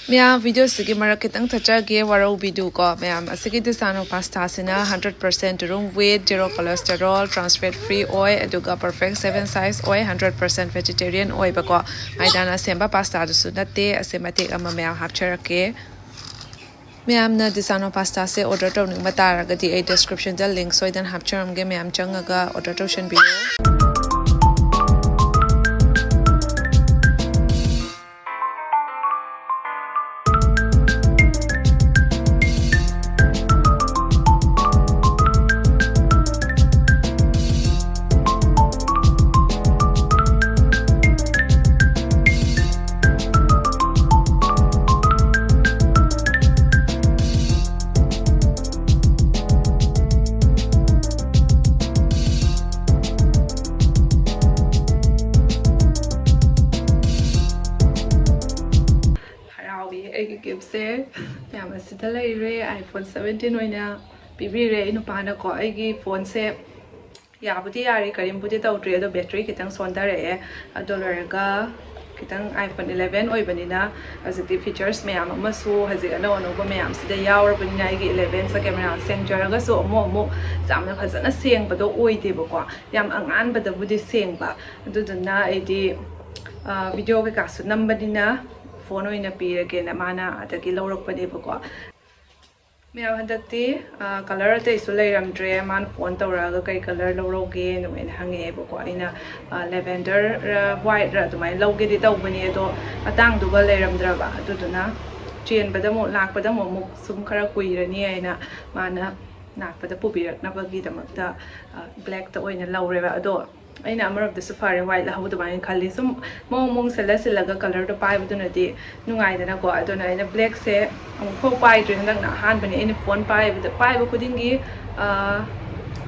ꯃꯌꯥꯝ, videoꯁꯤꯒꯤ ꯃꯔꯛ ꯈꯤꯇꯪ ꯊꯠꯆꯒꯦ, ꯋꯥꯔꯧꯕꯤꯗꯨꯀꯣ꯫ ꯃꯌꯥꯝ, ꯑꯁꯤꯒꯤ Desano pastaꯁꯤꯅ hundred percent ꯌꯦꯔꯨꯝ with zero cholesterol, trans fat free ꯑꯣꯏ, ꯑꯗꯨꯒ perfect seven size ꯑꯣꯏ, hundred percent vegetarian ꯑꯣꯏꯕꯀꯣ꯫ ꯃꯥꯏꯗꯥꯅ ꯁꯦꯝꯕ pastaꯗꯨꯁꯨ ꯅꯠꯇꯦ꯫ ꯑꯁꯤ ꯃꯇꯦꯛ ꯑꯃ ꯃꯌꯥꯝ ꯍꯥꯞꯆꯔꯛꯀꯦ꯫ ꯃꯌꯥꯝꯅ Desano pastaꯁꯦ order ꯇꯧꯅꯤꯡꯕ ꯇꯥꯔꯒꯗꯤ ꯑꯩ descriptionꯗ link ꯁꯣꯏꯗꯅ ꯍꯥꯞꯆꯔꯝꯒꯦ, ꯃꯌꯥꯝ ꯆꯪꯉꯒ order ꯇꯧꯁꯟꯕꯤꯌꯨ꯫ ꯑꯩꯒꯤ ꯒꯤꯐꯁꯦ ꯃꯌꯥꯝ ꯑꯁꯤꯗ ꯂꯩꯔꯦ꯫ ꯑꯥꯏꯐꯣꯟ ꯁꯕꯦꯟꯇꯤꯟ ꯑꯣꯏꯅ ꯄꯤꯕꯤꯔꯦ ꯑꯩ ꯅꯨꯄꯥꯅꯀꯣ꯫ ꯑꯩꯒꯤ ꯐꯣꯟꯁꯦ ꯌꯥꯕꯨꯗꯤ ꯌꯥꯔꯤ, ꯀꯔꯤꯝꯕꯨꯗꯤ ꯇꯧꯗ꯭ꯔꯤ, ꯑꯗꯣ ꯕꯦꯇ꯭ꯔꯤ ꯈꯤꯇꯪ ꯁꯣꯟꯊꯔꯛꯑꯦ꯫ ꯑꯗꯣ ꯂꯣꯏꯔꯒ ꯈꯤꯇꯪ, ꯑꯥꯏꯐꯣꯟ ꯏꯂꯦꯚꯦꯟ ꯑꯣꯏꯕꯅꯤꯅ ꯍꯧꯖꯤꯛꯇꯤ ꯐꯤꯆꯔꯁ ꯃꯌꯥꯝ ꯑꯃꯁꯨ ꯍꯧꯖꯤꯛ ꯑꯅꯧ ꯑꯅꯧꯕ ꯃꯌꯥꯝꯁꯤꯗ ꯌꯥꯎꯔꯕꯅꯤꯅ, ꯑꯩꯒꯤ ꯏꯂꯦꯚꯦꯟꯁꯦ ꯀꯦꯃꯦꯔꯥ ꯁꯦꯡꯖꯔꯒꯁꯨ ꯑꯃꯨꯛ ꯑꯃꯨꯛ ꯌꯥꯝꯅ ꯐꯖꯅ ꯁꯦꯡꯕꯗꯣ ꯑꯣꯏꯗꯦꯕꯀꯣ꯫ ꯌꯥꯝ ꯑꯉꯥꯟꯕꯗꯕꯨꯗꯤ ꯁꯦꯡꯕ꯫ ꯑꯗꯨꯗꯨꯅ ꯑꯩꯗꯤ ꯚꯤꯗꯤꯑꯣ ꯀꯩꯀꯥꯁꯨ ꯅꯝꯕꯅꯤꯅ ꯐꯣꯟ ꯑꯣꯏꯅ ꯄꯤꯔꯒꯦꯅ ꯃꯥꯅ ꯑꯗꯒꯤ ꯂꯧꯔꯛꯄꯅꯦꯕꯀꯣ꯫ ꯃꯌꯥꯝ, ꯍꯟꯗꯛꯇꯤ ꯀꯂꯔ ꯑꯇꯩꯁꯨ ꯂꯩꯔꯝꯗ꯭ꯔꯦ꯫ ꯃꯥꯅ ꯐꯣꯟ ꯇꯧꯔꯛꯑꯒ "ꯀꯩ ꯀꯂꯔ ꯂꯧꯔꯧꯒꯦ?" ꯑꯗꯨꯃꯥꯏꯅ ꯍꯪꯉꯛꯑꯦꯕꯀꯣ꯫ ꯑꯩꯅ ꯂꯦꯚꯦꯟꯗꯔ ꯋꯥꯏꯠꯔ ꯑꯗꯨꯃꯥꯏꯅ ꯂꯧꯒꯦꯗꯤ ꯇꯧꯕꯅꯤ, ꯑꯗꯣ ꯑꯇꯥꯡꯗꯨꯒ ꯂꯩꯔꯝꯗ꯭ꯔꯕ꯫ ꯑꯗꯨꯗꯨꯅ ꯆꯦꯟꯕꯗ ꯑꯃꯨꯛ, ꯂꯥꯛꯄꯗ ꯑꯃꯨꯛ, ꯑꯃꯨꯛ ꯁꯨꯝ ꯈꯔ ꯀꯨꯏꯔꯅꯤ ꯍꯥꯏꯅ ꯃꯥꯅ ꯂꯥꯛꯄꯗ ꯄꯨꯕꯤꯔꯛꯅꯕꯒꯤꯗꯃꯛꯇ ꯕ꯭ꯂꯦꯛꯇ ꯑꯣꯏꯅ ꯂꯧꯔꯦꯕ꯫ ꯑꯗꯣ ꯑꯩꯅ ꯑꯃꯔꯣꯝꯗꯁꯨ ꯐꯔꯦ ꯋꯥꯏꯠ ꯂꯧꯍꯧꯗꯕ ꯍꯥꯏꯅ ꯈꯜꯂꯤ꯫ ꯁꯨꯝ ꯃꯑꯣꯡ ꯃꯑꯣꯡ ꯁꯤꯜꯂ ꯁꯤꯜꯂꯒ ꯀꯂꯔꯗꯣ ꯄꯥꯏꯕꯗꯨꯅꯗꯤ ꯅꯨꯡꯉꯥꯏꯗꯅꯀꯣ꯫ ꯑꯗꯨꯅ ꯑꯩꯅ ꯕ꯭ꯂꯦꯛꯁꯦ ꯑꯃꯨꯛꯐꯥꯎ ꯄꯥꯏꯗ꯭ꯔꯤ, ꯍꯟꯗꯛꯅ ꯑꯍꯥꯟꯕꯅꯤ꯫ ꯑꯩꯅ ꯐꯣꯟ ꯄꯥꯏꯕꯗ, ꯄꯥꯏꯕ ꯈꯨꯗꯤꯡꯒꯤ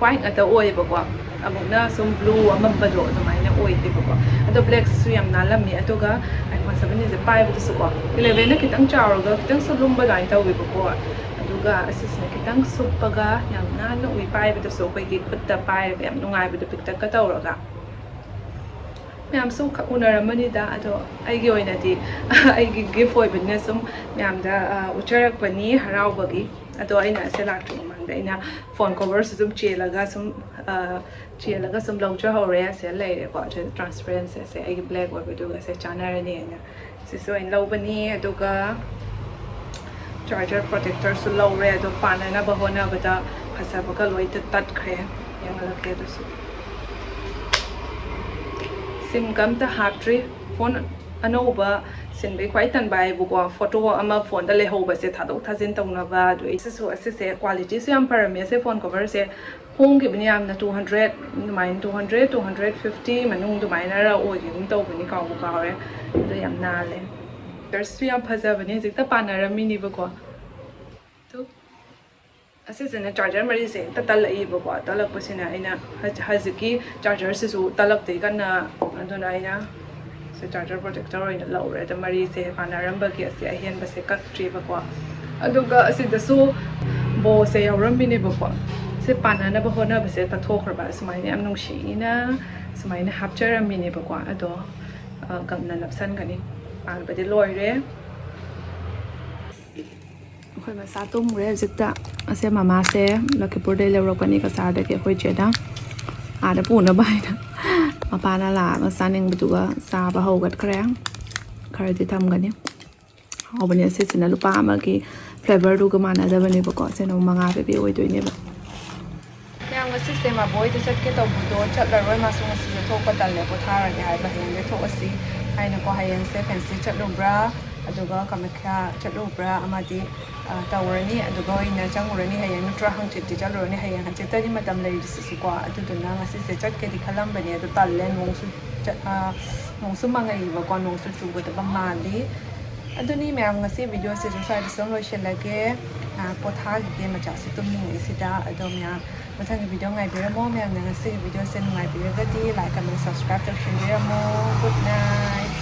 ꯋꯥꯏꯠ ꯉꯥꯛꯇ ꯑꯣꯏꯌꯦꯕꯀꯣ꯫ ꯑꯃꯨꯛꯅ ꯁꯨꯝ ꯕ꯭ꯂꯨ ꯑꯃꯝꯕꯗꯣ ꯑꯗꯨꯃꯥꯏꯅ ꯑꯣꯏꯗꯦꯕꯀꯣ꯫ ꯑꯗꯣ ꯕ꯭ꯂꯦꯛꯁꯤꯁꯨ ꯌꯥꯝ ꯅꯥꯜꯂꯝꯃꯤ꯫ ꯑꯗꯨꯒ ꯑꯥꯏꯐꯣꯟ ꯁꯕꯦꯟꯇꯤꯟꯁꯦ ꯄꯥꯏꯕꯗꯁꯨꯀꯣ, ꯏꯂꯦꯚꯦꯟꯅ ꯈꯤꯇꯪ ꯆꯥꯎꯔꯒ ꯈꯤꯇꯪꯁꯨ ꯂꯨꯝꯕ ꯑꯗꯨꯃꯥꯏꯅ ꯇꯧꯋꯦꯕꯀꯣ꯫ ꯑꯗꯨꯒ ꯑꯁꯤꯁꯤꯅ ꯈꯤꯇꯪ ꯁꯨꯞꯄꯒ ꯌꯥꯝ ꯅꯥꯟꯅ ꯎꯏ꯫ ꯄꯥꯏꯕꯗꯁꯨ ꯑꯩꯈꯣꯏꯒꯤ ꯈꯨꯠꯇ ꯄꯥꯏꯔꯒ ꯌꯥꯝ ꯅꯨꯡꯉꯥꯏꯕꯗꯣ, ꯄꯤꯛꯇꯛꯀ ꯇꯧꯔꯒ꯫ ꯃꯌꯥꯝꯁꯨ ꯈꯛ ꯎꯅꯔꯝꯃꯅꯤꯗ, ꯑꯗꯣ ꯑꯩꯒꯤ ꯑꯣꯏꯅꯗꯤ ꯑꯩꯒꯤ ꯒꯤꯐ ꯑꯣꯏꯕꯅꯤꯅ ꯁꯨꯝ ꯃꯌꯥꯝꯗ ꯎꯠꯆꯔꯛꯄꯅꯤ ꯍꯔꯥꯎꯕꯒꯤ꯫ ꯑꯗꯣ ꯑꯩꯅ ꯑꯁꯦ ꯂꯥꯛꯇ꯭ꯔꯤ ꯃꯃꯥꯡꯗ ꯑꯩꯅ ꯐꯣꯟ ꯀꯣꯚꯔꯁꯨ ꯑꯗꯨꯝ ꯆꯦꯜꯂꯒ ꯁꯨꯝ ꯆꯦꯜꯂꯒ ꯁꯨꯝ ꯂꯧꯖꯍꯧꯔꯦ꯫ ꯑꯁꯦ ꯂꯩꯔꯦꯀꯣ, ꯑꯁꯦ ꯇ꯭ꯔꯥꯟꯁꯄꯦꯔꯦꯟꯁꯤ ꯑꯁꯦ ꯑꯩꯒꯤ ꯕ꯭ꯂꯦꯛ ꯑꯣꯏꯕꯗꯨꯒ ꯑꯁꯦ ꯆꯥꯟꯅꯔꯅꯤ ꯍꯥꯏꯅ ꯁꯤꯁꯨ ꯑꯩꯅ ꯂꯧꯕꯅꯤ꯫ ꯑꯗꯨꯒ ꯆꯥꯔꯖꯔ ꯄ꯭ꯔꯣꯇꯦꯛꯇꯔꯁꯨ ꯂꯧꯔꯦ꯫ ꯑꯗꯣ ꯄꯥꯟꯅꯅꯕ ꯍꯣꯠꯅꯕꯗ ꯐꯖꯕꯒ ꯂꯣꯏ ꯇꯠꯈ꯭ꯔꯦ꯫ ꯌꯦꯡꯍꯜꯂꯛꯀꯦ ꯑꯗꯨꯁꯨ꯫ ꯁꯤꯝꯒ ꯑꯝꯇ ꯍꯥꯞꯇ꯭ꯔꯤ꯫ ꯐꯣꯟ ꯑꯅꯧꯕ ꯁꯤꯟꯕꯩ ꯈ꯭ꯋꯥꯏ ꯇꯟꯕ ꯍꯥꯏꯕꯨꯀꯣ, ꯐꯣꯇꯣ ꯑꯃ ꯐꯣꯟꯗ ꯂꯩꯍꯧꯕꯁꯦ ꯊꯥꯗꯣꯛ ꯊꯥꯖꯤꯟ ꯇꯧꯅꯕ꯫ ꯑꯗꯨ ꯑꯩ ꯁꯤꯁꯨ, ꯑꯁꯤꯁꯦ ꯀ꯭ꯋꯥꯂꯤꯇꯤꯁꯨ ꯌꯥꯝ ꯐꯔꯝꯃꯦ꯫ ꯑꯁꯦ ꯐꯣꯟ ꯀꯣꯚꯔꯁꯦ ꯍꯣꯡꯈꯤꯕꯅꯤ ꯌꯥꯝꯅ, ꯇꯨ ꯍꯟꯗ꯭ꯔꯦꯠ ꯑꯗꯨꯃꯥꯏꯅ, two hundred, two hundred fifty ꯃꯅꯨꯡ ꯑꯗꯨꯃꯥꯏꯅꯔ ꯑꯣꯏꯒꯤꯒꯨꯝ ꯇꯧꯕꯅꯤ, ꯀꯥꯎꯕꯨ ꯀꯥꯎꯔꯦ꯫ ꯑꯗꯣ ꯌꯥꯝ ꯅꯥꯜꯂꯦ꯫ ꯐꯤꯆꯔꯁꯁꯨ ꯌꯥꯝ ꯐꯖꯕꯅꯦ꯫ ꯍꯧꯖꯤꯛꯇ ꯄꯥꯟꯅꯔꯝꯃꯤꯅꯦꯕꯀꯣ꯫ ꯑꯗꯨ ꯑꯁꯤꯁꯤꯅ ꯆꯥꯔꯖꯔ ꯃꯔꯤꯁꯦ ꯍꯦꯛꯇ ꯇꯠꯂꯛꯏꯕꯀꯣ꯫ ꯇꯠꯂꯛꯄꯁꯤꯅ ꯑꯩꯅ ꯍꯧꯖꯤꯛ-, ꯍꯧꯖꯤꯛꯀꯤ ꯆꯥꯔꯖꯔꯁꯤꯁꯨ ꯇꯠꯂꯛꯇꯦ ꯀꯟꯅ꯫ ꯑꯗꯨꯅ ꯑꯩꯅ ꯁꯦ ꯆꯥꯔꯖꯔ ꯄ꯭ꯔꯣꯇꯦꯛꯇꯔ ꯑꯣꯏꯅ ꯂꯧꯔꯦ꯫ ꯑꯗꯣ ꯃꯔꯤꯁꯦ ꯄꯥꯟꯅꯔꯝꯕꯒꯤ ꯑꯁꯤ ꯑꯍꯦꯟꯕꯁꯦ ꯀꯛꯇ꯭ꯔꯤꯕꯀꯣ꯫ ꯑꯗꯨꯒ ꯑꯁꯤꯗꯁꯨ ꯕꯣꯁꯦ ꯌꯥꯎꯔꯝꯃꯤꯅꯦꯕꯀꯣ꯫ ꯁꯦ ꯄꯥꯟꯅꯅꯕ ꯍꯣꯠꯅꯕꯁꯦ ꯇꯠꯊꯣꯛꯈ꯭ꯔꯕ꯫ ꯁꯨꯃꯥꯏꯅ ꯌꯥꯝ ꯅꯨꯡꯁꯤꯅ ꯁꯨꯃꯥꯏꯅ ꯍꯥꯞꯆꯔꯝꯃꯤꯅꯦꯕꯀꯣ꯫ ꯑꯗꯣ ꯒꯝꯅ ꯅꯞꯁꯟꯒꯅꯤ꯫ ꯄꯥꯟꯕꯗꯤ ꯂꯣꯏꯔꯦ꯫ ꯑꯩꯈꯣꯏ ꯃꯆꯥ ꯇꯨꯝꯈ꯭ꯔꯦ ꯍꯧꯖꯤꯛꯇ꯫ ꯑꯁꯦ ꯃꯃꯥꯁꯦ ꯂꯈꯤꯄꯨꯔꯗꯩ ꯂꯧꯔꯛꯄꯅꯤ, ꯀꯆꯥꯔꯗꯒꯤ ꯑꯩꯈꯣꯏ ꯆꯦꯗ ꯑꯥꯗ ꯄꯨꯅꯕ ꯍꯥꯏꯅ꯫ ꯃꯄꯥꯅ ꯂꯥꯛꯑꯒ ꯆꯥꯅꯤꯡꯕꯗꯨꯒ ꯆꯥꯕ ꯍꯧꯒꯠꯈ꯭ꯔꯦ꯫ ꯈꯔꯗꯤ ꯊꯝꯒꯅꯤ꯫ ꯍꯥꯎꯕꯅꯦ꯫ ꯑꯁꯤꯁꯤꯅ ꯂꯨꯄꯥ ꯑꯃꯒꯤ ꯐ꯭ꯂꯦꯕꯔꯗꯨꯒ ꯃꯥꯟꯅꯗꯕꯅꯦꯕꯀꯣ꯫ ꯑꯁꯤꯅ ꯑꯃꯨꯛ ꯃꯉꯥ ꯄꯤꯕꯤ ꯑꯣꯏꯗꯣꯏꯅꯦꯕ꯫ ꯃꯌꯥꯝ ꯉꯁꯤꯁꯦ ꯃꯥꯕꯣꯏꯗ ꯆꯠꯀꯦ ꯇꯧꯕꯗꯣ ꯆꯠꯂꯔꯣꯏ, ꯃꯥꯁꯨ ꯉꯁꯤꯁꯦ ꯊꯣꯛꯄ ꯇꯜꯂꯦ, ꯄꯣꯊꯥꯔꯒꯦ ꯍꯥꯏꯕ꯫ ꯍꯌꯦꯡꯗꯤ ꯊꯣꯛꯑꯁꯤ ꯍꯥꯏꯅꯀꯣ꯫ ꯍꯌꯦꯡꯁꯦ ꯐꯦꯟꯁꯤ ꯆꯠꯂꯨꯕ꯭ꯔꯥ, ꯑꯗꯨꯒ ꯀꯥꯃꯈ꯭ꯌꯥ ꯆꯠꯂꯨꯕ꯭ꯔꯥ ꯑꯃꯗꯤ ꯇꯧꯔꯅꯤ꯫ ꯑꯗꯨꯒ ꯑꯣꯏꯅ ꯆꯪꯉꯨꯔꯅꯤ꯫ ꯍꯌꯦꯡ ꯅꯠꯇ꯭ꯔꯥ ꯍꯪꯆꯤꯠꯇꯤ ꯆꯠꯂꯨꯔꯅꯤ꯫ ꯍꯌꯦꯡ ꯍꯪꯆꯤꯠꯇꯗꯤ ꯃꯇꯝ ꯂꯩꯔꯤꯁꯤꯁꯨꯀꯣ꯫ ꯑꯗꯨꯗꯨꯅ ꯉꯁꯤꯁꯦ ꯆꯠꯀꯦꯗꯤ ꯈꯜꯂꯝꯕꯅꯦ, ꯑꯗꯨ ꯇꯜꯂꯦ꯫ ꯅꯣꯡꯁꯨ ꯅꯣꯡꯁꯨ ꯃꯪꯉꯛꯏꯕꯀꯣ, ꯅꯣꯡꯁꯨ ꯆꯨꯒꯗꯕ ꯃꯥꯜꯂꯤ꯫ ꯑꯗꯨꯅꯤ ꯃꯌꯥꯝ, ꯉꯁꯤ ꯚꯤꯗꯤꯑꯣꯁꯤꯁꯨ ꯁ꯭ꯋꯥꯏꯗ ꯁꯨꯝ ꯂꯣꯏꯁꯤꯜꯂꯒꯦ꯫ ꯄꯣꯊꯥꯈꯤꯒꯦ, ꯃꯆꯥꯁꯨ ꯇꯨꯝꯅꯤꯡꯉꯛꯏꯁꯤꯗ꯫ ꯑꯗꯣ ꯃꯌꯥꯝ, ꯃꯊꯪꯒꯤ ꯚꯤꯗꯤꯑꯣ ꯉꯥꯏꯕꯤꯔꯝꯃꯣ꯫ ꯃꯌꯥꯝꯅ ꯉꯁꯤꯒꯤ ꯚꯤꯗꯤꯑꯣꯁꯦ ꯅꯨꯡꯉꯥꯏꯕꯤꯔꯒꯗꯤ like, comment, subscribe ꯇꯧꯁꯤꯟꯕꯤꯔꯝꯃꯣ꯫ Good night꯫